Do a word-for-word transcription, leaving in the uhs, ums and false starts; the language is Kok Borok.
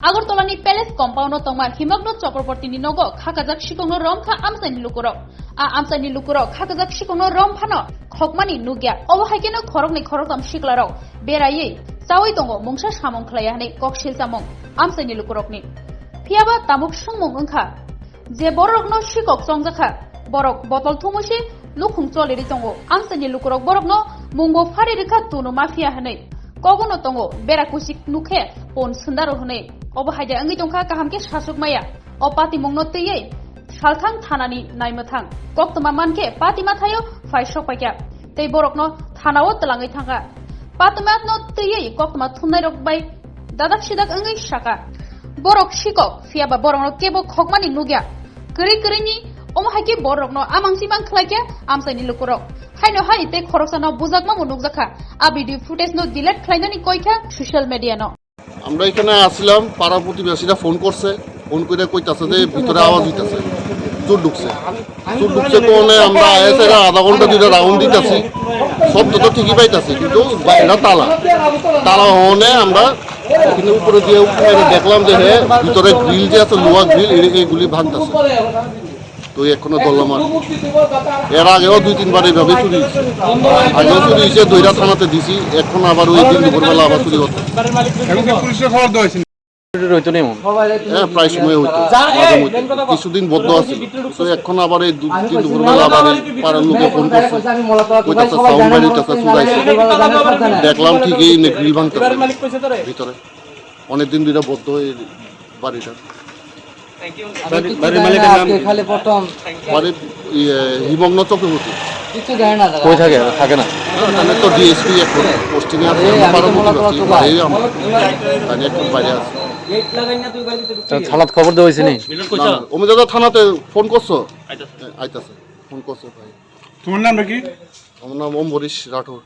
Agartala ni Palace compound o tongma Himogno Chakraborty ni nogo khakajak sikokno romkha amchaini lukurok. A amchaini lukurok khakajak sikokno romphano khokmani nukya. Obo haikheno khoroknwi khoroktham siklarok beraiwi chawi tongo mungsa samung khlaiya hwnwi kok silchamung amchaini lukurokni. Phiyaba tamuk swngmung wngkha. Je bororokno sikok chongjakha, borok botol thumui se nukhung cholirwi tongo. Amchaini lukurok borokno mungbo phari rikha tunu mafia hwnwi. Kogono tongo bera kuchik nukhe pon sundaro hwnwi. Obo haida wngwi tongkha kaham khe sachuk maya. O patimungno twiwi salthang thanani naimwthang. Koktwma mankhe patima thaio phai sokpaikha. Tei borokno thanao twlangwi thangkha. Patwmano twiwi koktwma thumnairok bai dadak sidak wngwi sakha, "Borok sikok, phiyaba borokno kebo khokmani nukya. Kwrwi kwrwini omo hai khe borokno amang simang khlaikha amchaini lukurok." Haino hai tei khoroksano bujakmamo nukjakha. A video footage no delete khlainani koikha social media no. আমরা এখানে আসছিলাম, পাড়া প্রতিবেশীরা ফোন করছে, ফোন করে কইতাছে যে ভিতরে আওয়াজ হইতাছে, চোর ঢুকছে। চোর ঢুকছে কোনে? আমরা এসে আধা ঘন্টা দুইটা রাউন্ড দিতাছি, শব্দ তো ঠিকই পাইতাছি, কিন্তু বাইরেটা তালা। তালা হওয়ানে আমরা কিন্তু উপরে দিয়ে উপরে দেখলাম যে হে ভিতরে গ্রিল যে আছে, লোহা গ্রিল, এ-, এগুলি ভাঙতাছে। তো এখনো ধরলাম আর। এর আগেও দুই তিনবার এইভাবে চুরি হয়েছে। আগেও চুরি হয়েছে, দইরা থানাতে দিছি, এখন আবার ওই দিন দুপুরবেলা আবার চুরি হচ্ছে। এখন কি পুলিশে খবর দেওয়া হয়েছে? রইতো নেই মন। হ্যাঁ, প্রায় সময় হইতো, মাঝে মধ্যে। কিছুদিন বন্ধ আছে, তো এখন আবার এই দু-, দিন দুপুরবেলা আবার এই পাড়ার লোকে ফোন করছে, কইতাছে সাউন্ড বাইর হইতাছে, চুরাইছে। দেখলাম ঠিকই গ্রিল ভাঙতেছে ভিতরে, অনেকদিন ধরে বন্ধ এই বাড়িটা। বাড়ি, বাড়ির মালিকের নাম কি? খালি প্রথম। বাড়ি, ইয়ে, হিমগ্ন চক্রবর্তী। কিছু জানে না দাদা। কই থাকে? থাকে না। এখানে তো ডিএসপি এখন পোস্টিং এ আছে। এই, আমি তো পাড়ার মনে করো প্রতিবেশী, বাড়ি আমার। তাই এখন বাইরে আছে। তা থানাত খবর দেওয়া হয়েছে নি? না, না, ওমে দাদা থানাতে ফোন করছো? আইতাছে। আইতাছে। ফোন করছো ভাই। তোমার নামটা কি? আমার নাম অম্বরীশ রাঠোর।